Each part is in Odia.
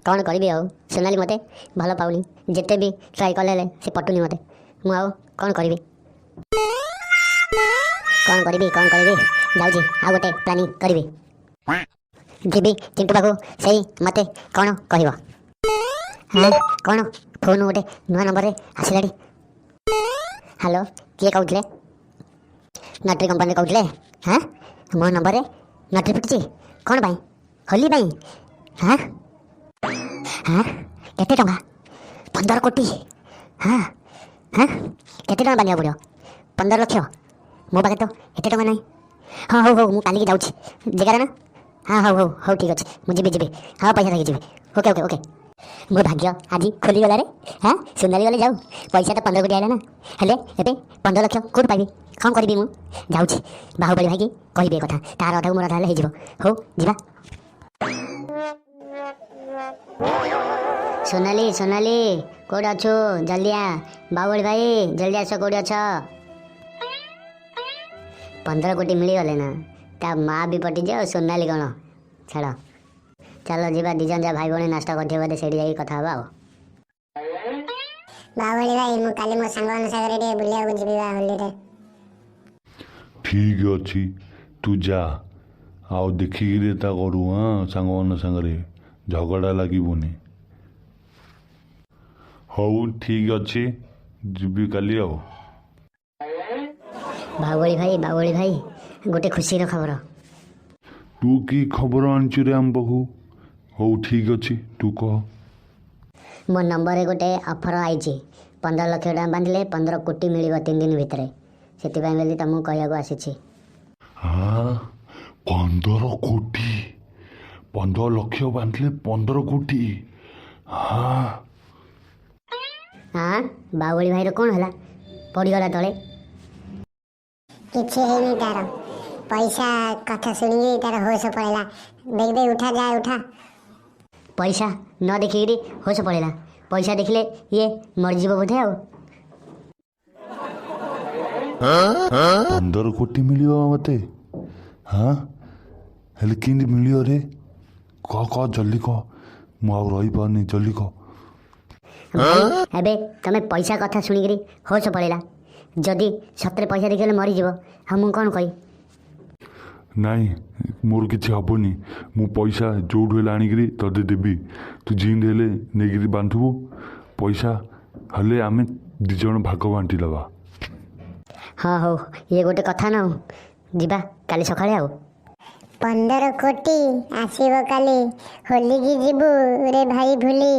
କ'ଣ କରିବି ଆଉ? ସୋନାଲି ମୋତେ ଭଲ ପାଉନି। ଯେତେ ବି ଟ୍ରାଏ କଲେ ହେଲେ ସେ ପଟୁନି ମୋତେ। ମୁଁ ଆଉ କ'ଣ କରିବି, କ'ଣ କରିବି, କ'ଣ କରିବି? ଯାଉଛି, ଆଉ ଗୋଟେ ପ୍ଲାନିଂ କରିବି। ଯିବି ଚିଣ୍ଟୁ ପାଖକୁ, ସେଇ ମୋତେ କ'ଣ କହିବ। ହଁ, କ'ଣ ଫୋନ୍ ଗୋଟେ ନୂଆ ନମ୍ବରରେ ଆସିଲାଣି। ହ୍ୟାଲୋ, କିଏ କହୁଥିଲେ? ଲଟେରୀ କମ୍ପାନୀରେ କହୁଥିଲେ? ହଁ, ମୋ ନମ୍ବରରେ ଲଟେରୀ ଫୁଟିଛି? କ'ଣ ପାଇଁ? ହୋଲି ପାଇଁ? ହଁ ହଁ, କେତେ ଟଙ୍କା? 15 କୋଟି? ହଁ ହଁ, କେତେ ଟଙ୍କା ବାନ୍ଧିବାକୁ ପଡ଼ିବ? 15 ଲକ୍ଷ? ମୋ ପାଖରେ ତ ଏତେ ଟଙ୍କା ନାହିଁ। ହଁ, ହଉ ହଉ, ମୁଁ କାଲିକି ଯାଉଛି। ଜାଗାରେ ନା? ହଁ, ହଉ ହଉ ହଉ, ଠିକ୍ ଅଛି, ମୁଁ ଯିବି ଯିବି। ହଁ, ପଇସା ଧରିକି ଯିବି। Okay okay okay. ମୋ ଭାଗ୍ୟ ଆଜି ଖୋଲିଗଲାରେ। ହଁ, ସୋନାଲି ଗଲେ ଯାଉ, ପଇସା ତ 15 କୋଟି ଆଇଲା ନା। ହେଲେ ଏବେ 15 ଲକ୍ଷ କେଉଁଠୁ ପାଇବି? କ'ଣ କରିବି ମୁଁ? ଯାଉଛି, ବାହୁବଳି ଭାଇକି କହିବି ଏ କଥା। ତାର ଅଧାକୁ ମୋର ଅଧା ହେଲେ ହେଇଯିବ। ହଉ, ଯିବା। ସୋନାଲି, ସୋନାଲି, କୋଉଠି ଅଛୁ? ଜଲ୍ଦି ଆ। ବାହୁବଳି ଭାଇ, ଜଲ୍ଦି ଆସ, କୋଉଠି ଅଛ? 15 କୋଟି ମିଳିଗଲେ ନା, ତା ମା ବି ପଟିଛି ଆଉ ସୋନାଲି କ'ଣ, ଛାଡ଼। ଚାଲ ଯିବା, ଦି ଜଣ ଯା ଭାଇ ଭଉଣୀ ନାସ୍ତା କରିଥିବେ ବୋଧେ, ସେଇଠି ଯାଇକି କଥା ହବା ଆଉ। ବାହୁବଳି ଭାଇ, ମୁଁ କାଲି ମୋ ସାଙ୍ଗମାନଙ୍କ ସାଙ୍ଗରେ ଟିକେ ବୁଲିବାକୁ ଯିବି ବା ହୋଲିରେ। ଠିକ୍ ଅଛି, ତୁ ଯା ଆଉ ଦେଖିକିରି ତା କରୁ। ହଁ, ସାଙ୍ଗମାନଙ୍କ ସାଙ୍ଗରେ ଝଗଡ଼ା ଲାଗିବୁନି। ହଉ, ଠିକ୍ ଅଛି, ଯିବି କାଲି ଆଉ। ବାହୁବଳି ଭାଇ, ବାହୁବଳି ଭାଇ, ଗୋଟେ ଖୁସିର ଖବର। ତୁ କି ଖବର ଆଣିଛୁ ରେ ଆମ ପାଖକୁ? ହଉ, ଠିକ୍ ଅଛି, ତୁ କହ। ମୋ ନମ୍ବରରେ ଗୋଟେ ଅଫର୍ ଆଇଛି। 15 ଲକ୍ଷ ଟଙ୍କା ବାନ୍ଧିଲେ 15 କୋଟି ମିଳିବ 3 ଦିନ ଭିତରେ। ସେଥିପାଇଁ ବୋଲି ତମକୁ କହିବାକୁ ଆସିଛି। ହଁ, 15 କୋଟି? 15 ଲକ୍ଷ ବାନ୍ଧିଲେ 15 କୋଟି? ହଁ। ହଁ, ବାହୁବଳି ଭାଇର କ'ଣ ହେଲା? ପଡ଼ିଗଲା ତଳେ। କିଛି ହେଇନି ତାର। ପଇସା କଥା ଶୁଣିକି ତାର ହୋସ ପଳେଇଲା। ଦେଖ ଦେଖ, ଉଠା, ଯା ଉଠା। ପଇସା ନ ଦେଖିକିରି ହୋସ ପଳେଇଲା। ପଇସା ଦେଖିଲେ ଇଏ ମରିଯିବ ବୋଧେ ଆଉ। 15 କୋଟି ମିଳିବ ମୋତେ? ହଁ, ହେଲେ କେମିତି ମିଳିବ ରେ? କହ କହ, ଜଲ୍ଦି କହ, ମୁଁ ଆଉ ରହିପାରୁନି, ଜଲ୍ଦି କହ। ଭାଇ, ଏବେ ତମେ ପଇସା କଥା ଶୁଣିକିରି ହୋସ ପଳେଇଲା। ଯଦି ସତରେ ପଇସା ଦେଖିଲେ ମରିଯିବ, ଆଉ ମୁଁ କ'ଣ କହିବି? ନାଇଁ, ମୋର କିଛି ହେବନି। ମୁଁ ପଇସା ଯେଉଁଠୁ ହେଲେ ଆଣିକିରି ତୋତେ ଦେବି। ତୁ ଯେମିତି ହେଲେ ନେଇକିରି ବାନ୍ଧିବୁ। ପଇସା ହେଲେ ଆମେ ଦୁଇ ଜଣ ଭାଗ ବାଣ୍ଟି ଦେବା। ହଁ, ହଉ, ଇଏ ଗୋଟେ କଥା ନା ଆଉ। ଯିବା କାଲି ସକାଳେ ଆଉ। 15 କୋଟି ଆସିବ କାଲି, ହୋଲିକି ଯିବୁ ରେ ଭାଇ ଭୁଲି।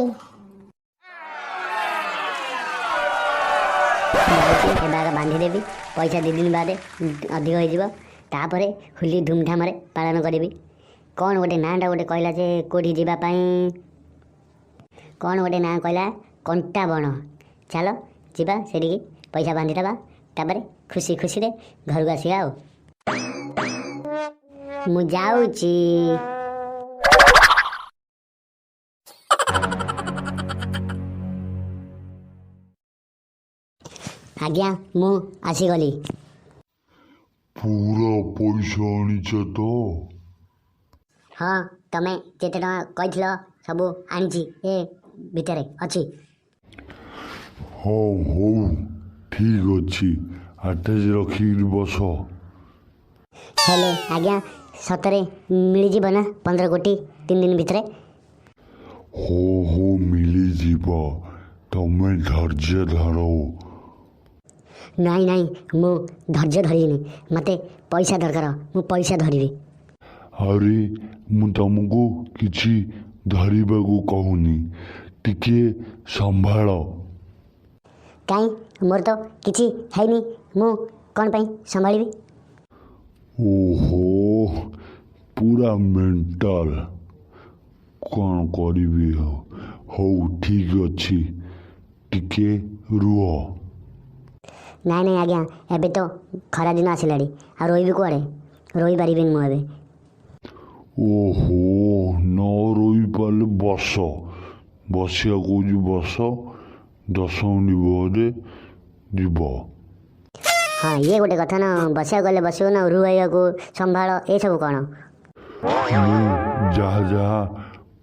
ଯାଉଛି, ଏବେ ଆଗ ବାନ୍ଧିଦେବି ପଇସା। 2 ଦିନ ବାଦେ ଅଧିକ ହେଇଯିବ। ତାପରେ ହୋଲି ଧୁମଧାମରେ ପାଳନ କରିବି। କ'ଣ ଗୋଟେ ନାଁଟା ଗୋଟେ କହିଲା ଯେ କେଉଁଠି ଯିବା ପାଇଁ, କ'ଣ ଗୋଟେ ନାଁ କହିଲା, କଣ୍ଟାବଣ। ଚାଲ ଯିବା ସେଠିକି, ପଇସା ବାନ୍ଧିଦେବା, ତାପରେ ଖୁସି ଖୁସିରେ ଘରକୁ ଆସିବା ଆଉ। ମୁଁ ଯାଉଛି। ଆଜ୍ଞା, ମୁଁ ଆସିଗଲି। ପୁରା ପଇସା ଆଣିଛ ତ? ହଁ, ତମେ ଯେତେ ଟଙ୍କା କହିଥିଲ ସବୁ ଆଣିଛି, ଏ ଭିତରେ ଅଛି। ହଉ ହଉ, ଠିକ୍ ଅଛି, ଆଟାଚ୍ ରଖିକିରି ବସ। ହେଲେ ଆଜ୍ଞା, ସତରେ ମିଳିଯିବ ନା 15 କୋଟି 3 ଦିନ ଭିତରେ? ହଉ ହଉ, ମିଳିଯିବ, ତମେ ଧୈର୍ଯ୍ୟ ଧର। ନାଇଁ ନାଇଁ, ମୁଁ ଧୈର୍ଯ୍ୟ ଧରିବିନି। ମୋତେ ପଇସା ଦରକାର, ମୁଁ ପଇସା ଧରିବି। ଆରେ, ମୁଁ ତମକୁ କିଛି ଧରିବାକୁ କହୁନି, ଟିକେ ସମ୍ଭାଳ। କାଇଁ, ମୋର ତ କିଛି ହେଇନି, ମୁଁ କ'ଣ ପାଇଁ ସମ୍ଭାଳିବି? ଓହୋ, ପୁରା ମେଣ୍ଟାଲ, କ'ଣ କରିବି ଆଉ? ହଉ, ଠିକ୍ ଅଛି, ଟିକେ ରୁହ। ନାଇଁ ନାଇଁ ଆଜ୍ଞା, ଏବେ ତ ଖରା ଦିନ ଆସିଲାଣି, ଆଉ ରହିବି କୁଆଡ଼େ? ରହିପାରିବିନି ମୁଁ ଏବେ। ଓହୋ, ନ ରହିପାରିଲେ ବସ। ବସିବାକୁ କହୁଛି, ବସ। 10 ମିନିଟ୍ ପରେ ଯିବ। ହଁ, ଇଏ ଗୋଟେ କଥା ନା। ବସିବାକୁ ଗଲେ ବସିବ ନା, ରହିବାକୁ ସମ୍ଭାଳ, ଏସବୁ କ'ଣ? ମୁଁ ଯାହା ଯାହା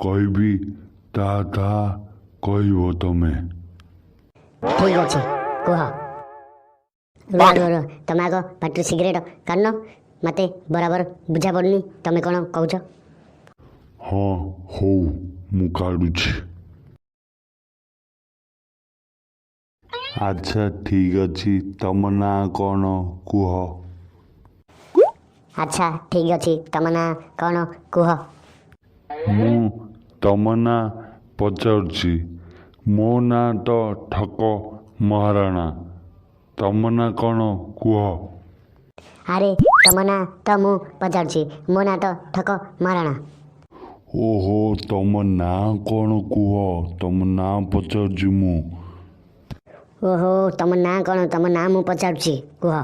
କହିବି ତାହା ତାହା କହିବ ତମେ। ଠିକ୍ ଅଛି, କୁହ। ରୁହ ରୁହ ରୁହ, ତମେ ଆଗ ପାଟିରୁ ସିଗାରେଟ୍ କାଢ଼ୁନ। ମୋତେ ବରାବର ବୁଝା ପଡ଼ୁନି ତମେ କ'ଣ କହୁଛ। ହଁ ହଉ, ମୁଁ କାଢ଼ୁଛି। ଆଚ୍ଛା ଠିକ୍ ଅଛି, ତମ ନାଁ କ'ଣ କୁହ? ଆଚ୍ଛା ଠିକ୍ ଅଛି, ତମ ନାଁ କ'ଣ କୁହ? ମୁଁ ତମ ନାଁ ପଚାରୁଛି। ମୋ ନାଁ ତ ଠକ ମହାରଣା, ତମ ନାଁ କ'ଣ କୁହ? ଆରେ ତମ ନାଁ ତ ମୁଁ ପଚାରୁଛି, ମୋ ନାଁ ତ ଠକ ମହାରଣା। ଓହୋ, ତମ ନାଁ କ'ଣ କୁହ? ତମ ନାଁ ପଚାରୁଛି ମୁଁ। ଓହୋ, ତମ ନାଁ କ'ଣ? ତମ ନାଁ ମୁଁ ପଚାରୁଛି, କୁହ।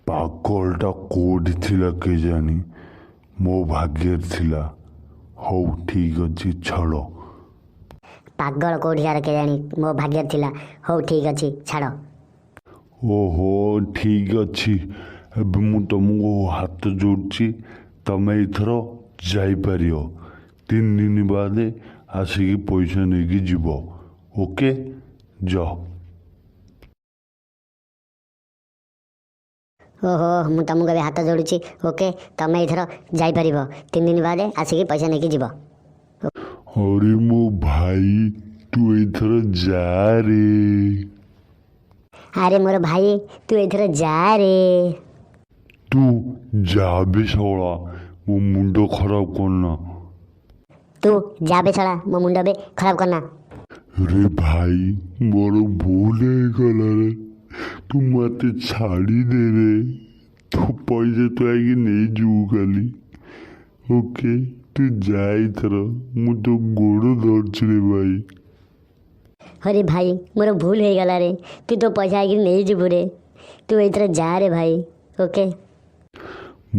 ପାଗଳଟା କେଉଁଠି ଥିଲା କେଜାଣି, ମୋ ଭାଗ୍ୟରେ ଥିଲା। ହଉ ଠିକ୍ ଅଛି, ଛାଡ଼। ପାଗଳ କେଉଁଠିକାର କେଜାଣି, ମୋ ଭାଗ୍ୟରେ ଥିଲା। ହଉ ଠିକ୍ ଅଛି, ଛାଡ଼। ଓହୋ ଠିକ୍ ଅଛି, ଏବେ ମୁଁ ତମକୁ ହାତ ଯୋଡ଼ୁଛି, ତମେ ଏଇଥର ଯାଇପାରିବ। 3 ଦିନ ବାଦେ ଆସିକି ପଇସା ନେଇକି ଯିବ। ଓକେ, ଯାଅ। ଓହୋ, ମୁଁ ତମକୁ ଏବେ ହାତ ଯୋଡ଼ୁଛି। ଓକେ, ତମେ ଏଇଥର ଯାଇପାରିବ, 3 ଦିନ ବାଦେ ଆସିକି ପଇସା ନେଇକି ଯିବ। ଆରେ ମୋ ଭାଇ, ତୁ ଏଇଥର ଯା ରେ। ଆରେ ମୋର ଭାଇ, ତୁ ଏଇଥର ଯା ରେ। ତୁ ଯା ବେ ଶଳା, ମୋ ମୁଣ୍ଡ ଖରାପ କରନା। ତୁ ଯା ବେ ଶଳା, ମୋ ମୁଣ୍ଡ ବି ଖରାପ କରନା। ରେ ଭାଇ, ମୋର ଭୁଲ ହେଇଗଲା ରେ, ତୁ ମୋତେ ଛାଡ଼ିଦେ ରେ। ତୋ ପଇସା ତୁ ଆଇକି ନେଇଯିବୁ କାଲି। ଓକେ, ତୁ ଯା ଏଇଥର, ମୁଁ ତୋ ଗୋଡ଼ ଧରୁଛି ରେ ଭାଇ। ଆରେ ଭାଇ, ମୋର ଭୁଲ ହେଇଗଲା ରେ, ତୁ ତୋ ପଇସା ଆଇକି ନେଇଯିବୁ ରେ, ତୁ ଏଇଥର ଯା ରେ ଭାଇ। ଓକେ।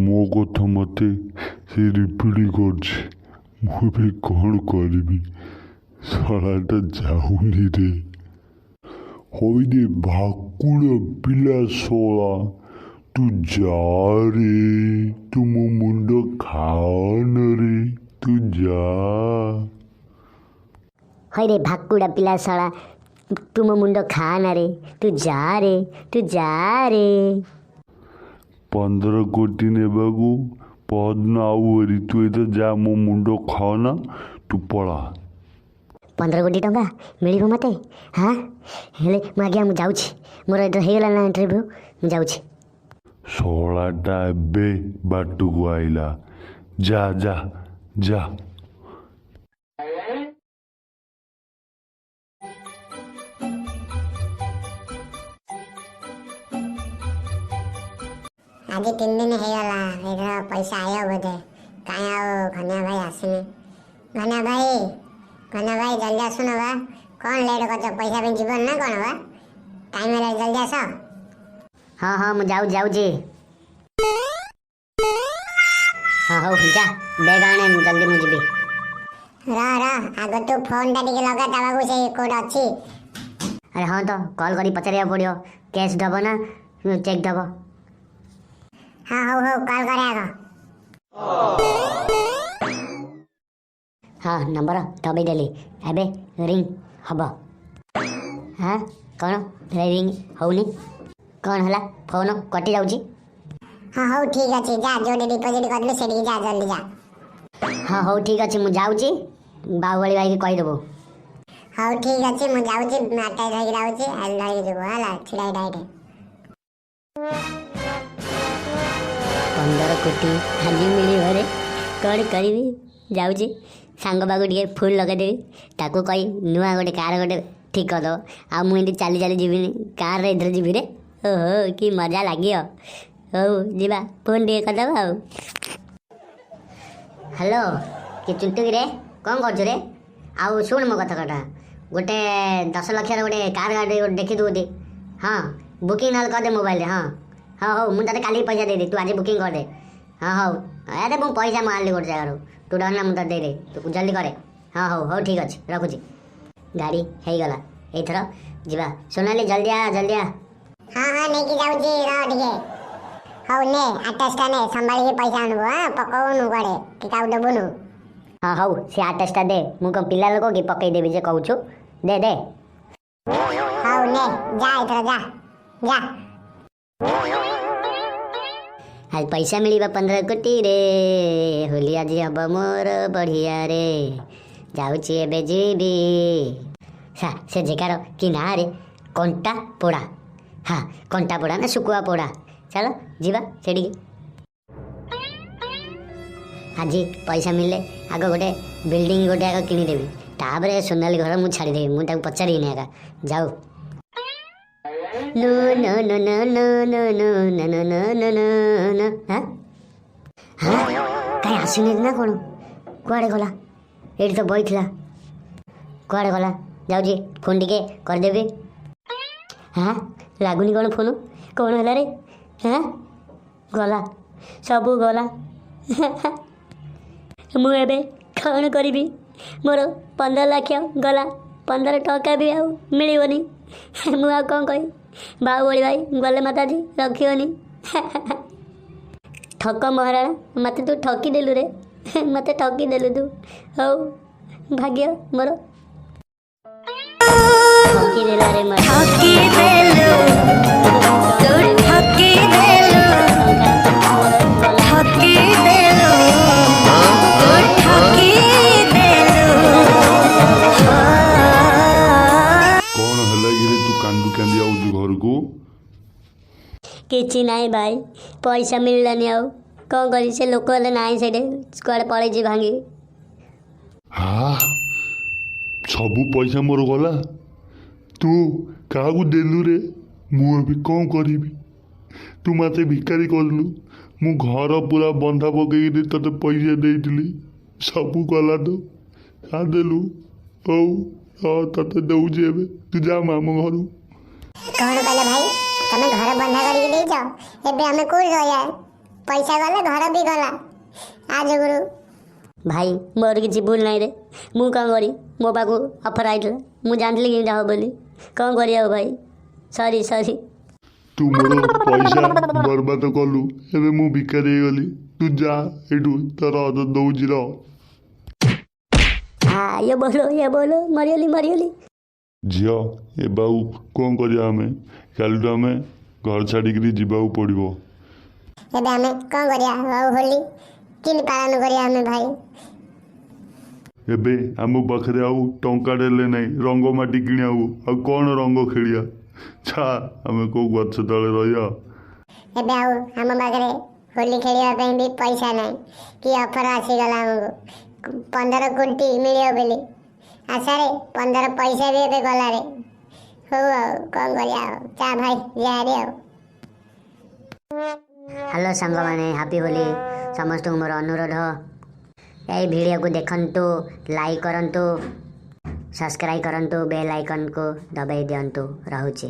ମୋ କଥା ମୋତେ ସେ ରିପିଟ୍ କରୁଛି, ମୁଁ ଏବେ କ'ଣ କରିବି? ଶଳାଟା ଯାଉନି ରେ। ହଇରେ ଭାକୁଳ ପିଲା ଶଳା, ତୁ ଯା ରେ, ତୁ ମୋ ମୁଣ୍ଡ ଖାଆନା ରେ, ତୁ ଯା। ହଇରେ ଭାକୁଡ଼ା ପିଲା ଶଳା, ତୁ ମୋ ମୁଣ୍ଡ ଖାଆନା ରେ, ତୁ ଯା ରେ, ତୁ ଯା ରେ। 15 କୋଟି ନେବାକୁ ପହରଦିନ ଆଉ ହେରି, ତୁ ଏଇତ ଯା, ମୋ ମୁଣ୍ଡ ଖାଅନା, ତୁ ପଳା। 15 କୋଟି ଟଙ୍କା ମିଳିବ ମୋତେ? ହଁ, ହେଲେ ମୁଁ ଆଜ୍ଞା ମୁଁ ଯାଉଛି, ମୋର ଏଇଟା ହେଇଗଲା ନା ଇଣ୍ଟରଭ୍ୟୁ, ମୁଁ ଯାଉଛି। ଶଳାଟା ଏବେ ବାଟକୁ ଆଇଲା, ଯା ଯା ଯା। ଆଜି 3 ଦିନ ହେଇଗଲା, ଏଥର ପଇସା ଆଇବ ବୋଧେ। କାଇଁ ଆଉ ଘନିଆ ଭାଇ ଆସିନି। ଘନିଆ ଭାଇ, ଘନିଆ ଭାଇ ଜଲ୍ଦି ଆସୁନ ବା, କ'ଣ ଲେଟ୍ କରୁଛ? ପଇସା ପାଇଁ ଯିବନି ନା କ'ଣ ବା? ଟାଇମ୍ ହେଲା, ଜଲ୍ଦି ଆସ। ହଁ ହଁ, ମୁଁ ଯାଉଛି ଯାଉଛି। ହଁ ହଉ ଯା, ବ୍ୟାଗ୍ ଆଣେ, ମୁଁ ଜଲ୍ଦି ମୁଁ ଯିବି। ର ର, ଆଗ ତୁ ଫୋନ୍ଟା ଟିକେ ଲଗା ତା ପାଖକୁ, ସେ କୋଉଠି ଅଛି। ଆରେ ହଁ ତ, କଲ୍ କରି ପଚାରିବାକୁ ପଡ଼ିବ, କ୍ୟାସ୍ ଦେବ ନା ଚେକ୍ ଦେବ? ହଁ ହଉ ହଉ, କଲ୍ କରେ ଆଗ। ହଁ, ନମ୍ବର ଦବେଇ ଦେଲି, ଏବେ ରିଙ୍ଗ ହବ। ହଁ କ'ଣ ରିଙ୍ଗ ହଉନି? କ'ଣ ହେଲା, ଫୋନ୍ କଟି ଯାଉଛି? ହଁ ହଉ ଠିକ୍ ଅଛି, ଯା ଯୋଉଠି ଡିପୋଜିଟ୍ କରିଥିଲୁ ସେଠିକି ଯା, ଜଲ୍ଦି ଯା। ହଁ ହଉ ଠିକ୍ ଅଛି, ମୁଁ ଯାଉଛି, ବାହୁବଳି ଭାଇକି କହିଦେବୁ। ହଉ ଠିକ୍ ଅଛି, ମୁଁ ଯାଉଛି, ଆଟାଚ୍ ଧରିକି ଯାଉଛି, ଆଜି ଧରିକି ଯିବୁ ହେଲା, ଛିଡ଼ା ହେଇଥା ଏଇଠି। 15 କୋଟି ଆଜି ମିଳିବ ରେ, କ'ଣ କରିବି? ଯାଉଛି ସାଙ୍ଗ ପାଖକୁ ଟିକେ ଫୋନ୍ ଲଗେଇଦେବି, ତାକୁ କହି ନୂଆ ଗୋଟେ କାର୍ ଗୋଟେ ଠିକ୍ କରିଦେବ। ଆଉ ମୁଁ ଏମିତି ଚାଲି ଚାଲି ଯିବିନି, କାର୍ରେ ଏଥର ଯିବି ରେ। ଓହୋ କି ମଜା ଲାଗିବ। ହଉ ଯିବା, ଫୋନ୍ ଟିକେ କରିଦେବା। ଆଉ ହ୍ୟାଲୋ, କି ଚିଣ୍ଟୁ କିରେ, କ'ଣ କରୁଛୁ ରେ? ଆଉ ଶୁଣ ମୋ କଥା, ଗୋଟେ 10 ଲକ୍ଷର ଗୋଟେ କାର୍ ଗାଡ଼ି ଗୋଟେ ଦେଖିଦେବୁ। ହଁ ବୁକିଂ ନହେଲେ କରିଦେ ମୋବାଇଲରେ। ହଁ ହଁ ହଉ, ମୁଁ ତତେ କାଲି ପଇସା ଦେଇଦେବି, ତୁ ଆଜି ବୁକିଂ କରିଦେ। ହଁ ହଉ, ଆରେ ମୁଁ ପଇସା ମୁଁ ଆଣିଲି ଗୋଟେ ଜାଗାରୁ, ତୁ ଡରନା, ମୁଁ ତତେ ଦେଇଦେବି, ତୁ ଜଲ୍ଦି କରେ। ହଁ ହଉ ହଉ ଠିକ୍ ଅଛି, ରଖୁଛି। ଗାଡ଼ି ହେଇଗଲା, ଏଇଥର ଯିବା। ସୋନାଲି ଜଲ୍ଦି ଆ, ଜଲ୍ଦି ଆ। ହଁ ହଁ ନେଇକି ଯାଉଛି, ରହ ଟିକେ। ହଉ ନେ ଆଟାଚଟା ନେ, ସମ୍ଭାଳିକି ପଇସା ଆଣିବୁ। ହଁ ପକଉନୁ କୁଆଡ଼େ କି କାହାକୁ ଦେବୁନୁ। ହଁ, ହଉ, ସେ ଆଟାଚଟା ଦେ। ମୁଁ କ'ଣ ପିଲା ଲୋକ କି ପକେଇଦେବି ଯେ କହୁଛୁ? ଦେ ଦେ। ହଉ ନେ, ଯା ଏଥର, ଯା ଯା। ଆଜି ପଇସା ମିଳିବ 15 କୋଟିରେ। ହୋଲି ଆଜି ହବ ମୋର ବଢ଼ିଆରେ। ଯାଉଛି, ଏବେ ଯିବି। ସେ ଜାଗାର କି ନାଁରେ? କଣ୍ଟା ପୋଡ଼ା। ହଁ, କଣ୍ଟା ପୋଡ଼ା ନା ଶୁଖୁଆ ପୋଡ଼ା। ଚାଲ ଯିବା ସେଠିକି। ଆଜି ପଇସା ମିଳିଲେ ଆଗ ଗୋଟେ ବିଲ୍ଡିଂ ଗୋଟେ ଆଗ କିଣିଦେବି, ତାପରେ ସୋନାଲି ଘର ମୁଁ ଛାଡ଼ିଦେବି। ମୁଁ ତାକୁ ପଚାରିବିନି ଏକା। ଯାଉ। No no no no no no no no no no no no no. ହଁ ହଁ, କାଇଁ ଆସିନି ନା କ'ଣ? କୁଆଡ଼େ ଗଲା? ଏଇଠି ତ ବଇଥିଲା, କୁଆଡ଼େ ଗଲା? ଯାଉଛି, ଫୋନ୍ ଟିକେ କରିଦେବି। ହଁ, ଲାଗୁନି କ'ଣ ଫୋନ୍? କ'ଣ ହେଲା ରେ? ହଁ, ଗଲା, ସବୁ ଗଲା। ମୁଁ ଏବେ କ'ଣ କରିବି? ମୋର 15 ଲକ୍ଷ ଗଲା, 15 ଟଙ୍କା ବି ଆଉ ମିଳିବନି। ମୁଁ ଆଉ କ'ଣ କହିବି? ବାହୁବଳି ଭାଇ ଗଲେ ମାତାଜୀ ରଖିବନି। ଠକ ମହାରାଣା, ମୋତେ ତୁ ଠକିଦେଲୁ ରେ, ମୋତେ ଠକିଦେଲୁ ତୁ। ହଉ, ଭାଗ୍ୟ ମୋର ଠକିଦେଲା ରେ ମୋତେ। ଠକିଦେଲୁ ତୁ, ଠକିଦେଲୁ, ଠକିଦେଲୁ ତୁ, ଠକିଦେଲୁ। କ'ଣ ହେଲା କିରେ, ତୁ କାନ୍ଦି କାନ୍ଦି ଆଉଛୁ ଘରକୁ? କିଛି ନାହିଁ ଭାଇ, ପଇସା ମିଳିଲାନି, ଆଉ କ'ଣ କରିବି? ସେ ଲୋକ ହେଲେ ନାହିଁ ସେଇଠି, କୁଆଡ଼େ ପଳେଇଛି ଭାଙ୍ଗି। ହା, ସବୁ ପଇସା ମୋର ଗଲା। ତୁ କାହାକୁ ଦେଲୁ ରେ? ମୁଁ ଏବେ କ'ଣ କରିବି? ତୁ ମୋତେ ଭିକାରୀ କରିଲୁ। ମୁଁ ଘର ପୁରା ବନ୍ଧା ପକେଇକିରି ତୋତେ ପଇସା ଦେଇଥିଲି, ସବୁ ଗଲା। ତ କାହା ଦେଲୁ? ହଉ ହଁ, ତୋତେ ଦେଉଛି ଏବେ, ତୁ ଯା ଆମ ଘରୁ। କ'ଣ କହିଲ ଭାଇ? ତମେ ଘର ବନ୍ଧା କରିକି ଦେଇଛ? ଏବେ ଆମେ କୋଉଠି ରହିବା? ପଇସା ଗଲା, ଘର ବି ଗଲା ଆ ଯୋଗୁରୁ। ଭାଇ, ମୋର କିଛି ଭୁଲ ନାହିଁ ରେ। ମୁଁ କ'ଣ କରିବି? ମୋ ପାଖକୁ ଅଫର୍ ଆଇଥିଲା, ମୁଁ ଜାଣିଥିଲି କେମିତି ହେବ ବୋଲି। କ'ଣ କରିବା ଭାଇ? ସରି ସରି। ତୁ ମୋର ପଇସା ବର୍ବାଦ କଲୁ, ଏବେ ମୁଁ ଭିକାରୀ ହେଇଗଲି। ତୁ ଯା ଏଇଠୁ, ତୋର ଦଉଛି ରହ। ହଁ, ଇଏ ବୋଲୋ, ଇଏ ବୋଲୋ, ମରିଗଲି ମରିଗଲି। ଝିଅ, ଏବେ ଆଉ କ'ଣ କରିବା ଆମେ? କାଲିଠୁ ଆମେ ଘର ଛାଡ଼ିକିରି ଯିବାକୁ ପଡ଼ିବ। ଏବେ ଆମେ କ'ଣ କରିବା? ଆଉ ହୋଲି କେମିତି ପାଳନ କରିବା ଆମେ ଭାଇ? ଏବେ ଆମ ପାଖରେ ଆଉ ଟଙ୍କାଟେ ହେଲେ ନାହିଁ ରଙ୍ଗ ମାଟି କିଣିବାକୁ। ଆଉ କ'ଣ ରଙ୍ଗ ଖେଳିବା? ଛା, ଆମେ କେଉଁ ଗଛ ତଳେ ରହିବା। ଏବେ ଆଉ ଆମ ପାଖରେ ହୋଲି ଖେଳିବା ପାଇଁ ବି ପଇସା ନାହିଁ। କି ଅଫର୍ ଆସିଗଲା ଆମକୁ 15 କୋଟି ମିଳିବ ବୋଲି ଆଶାରେ, 15 ପଇସା ବି ଏବେ ଗଲାରେ। ହଉ, ଆଉ କ'ଣ କରିବା? ଆଉ ଚା ଭାଇ, ଯାହାରେ ଆଉ। ହ୍ୟାଲୋ ସାଙ୍ଗମାନେ, ହାପି ହୋଲି। ସମସ୍ତଙ୍କୁ ମୋର ଅନୁରୋଧ, ଏଇ ଭିଡ଼ିଓକୁ ଦେଖନ୍ତୁ, ଲାଇକ୍ କରନ୍ତୁ, ସବସ୍କ୍ରାଇବ୍ କରନ୍ତୁ, ବେଲ୍ ଆଇକନ୍କୁ ଦବାଇ ଦିଅନ୍ତୁ। ରହୁଛି।